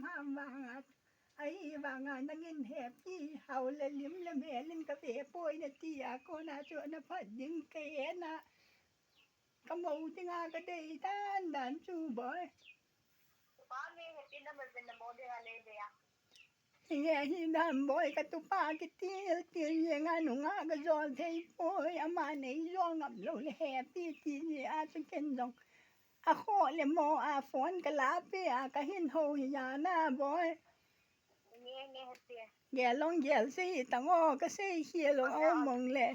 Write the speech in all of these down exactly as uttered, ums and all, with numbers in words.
Ham vanga, ahi vanga nangin hepi, hao le lim le melin kave poi nati a, kona chu ana phat ding kahe na. Kamou dinga kadei dan dan chu boi. Pa mi hepi na ma zen na mo dinga nei de a. Hinge hi dan boi, katupa kitil til jenga nunga kajol thei poi, ama nei jol ngam lou le hepi ti jeh a chu ken jong. Akhoh le mo a phone kala pe a kahin hou hi jana boi. Nge, nge, hepi. Gel long gel sei tang o, kasei khel o, o mong le.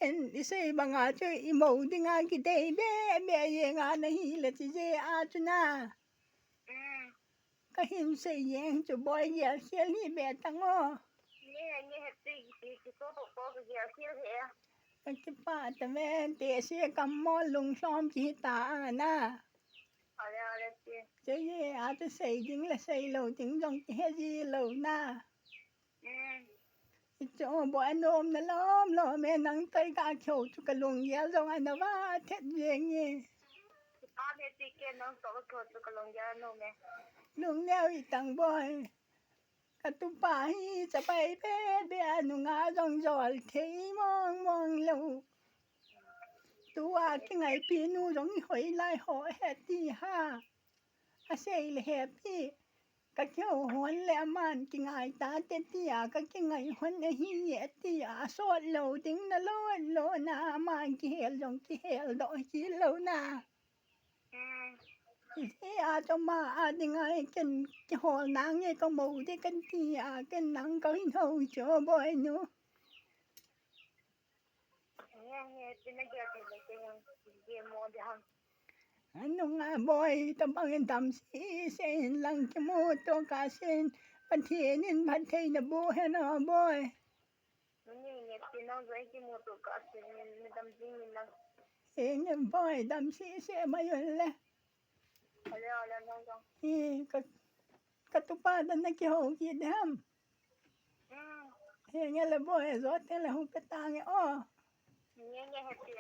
Ken isei banga chu imou dinga kidei be, be jenga nahi le ti jeh a chu na. Mm. Kahin sei jeng chu boi gel khel hi be tang o. Nge, nge, hepi, ki, ki, ki, ko, ko, ko, ki, gel khel he. Kakipah tave, tese kammo lunglhom kihita a na. Ale, ale, ti. Che ye, atu sei ding le sei lou ding jong kihe ji lou na. Mm. Ichu boi anom na lom lom e, nang toh kakihou chu kalunggel jong ana vathet jeng e. Kipa me ti ke, nang toh kakihou chu kalunggel anom e. Lungneo hitang boi. Katupa hi chapai be be a nunga jong jol thei mong mong lou. Tua kingaipi nu jong ihoi lai ho he ti ha. Asei le hepi. Kakihou hon le aman kingai tate ti a, kakingai hon ahi e ti a, asot lou ding na lo lo na, aman kihel jong kihel doh hi lou na. Mm. Hi a choma a dinga ken kihol nange kamou de kan ti a, ken nang kahin hou chu boi nu. Nge, nge, ti na gel ti le ke yang, ti mo de hang. Anunga boi, tabang in dam sese in lang kimuto kasin, Pathen in phatthei naboh hen o boi. Nge, nge, ti nang jong kimuto kasin, mi dam jing in lang. E nge boi, dam sese mai un le. Ale, ale, nang jong. E, ka, katupa dan nakihou kit de ham. Mm. He nge le boi, jot teng le hung pe tange o. Nge, nge, hepi.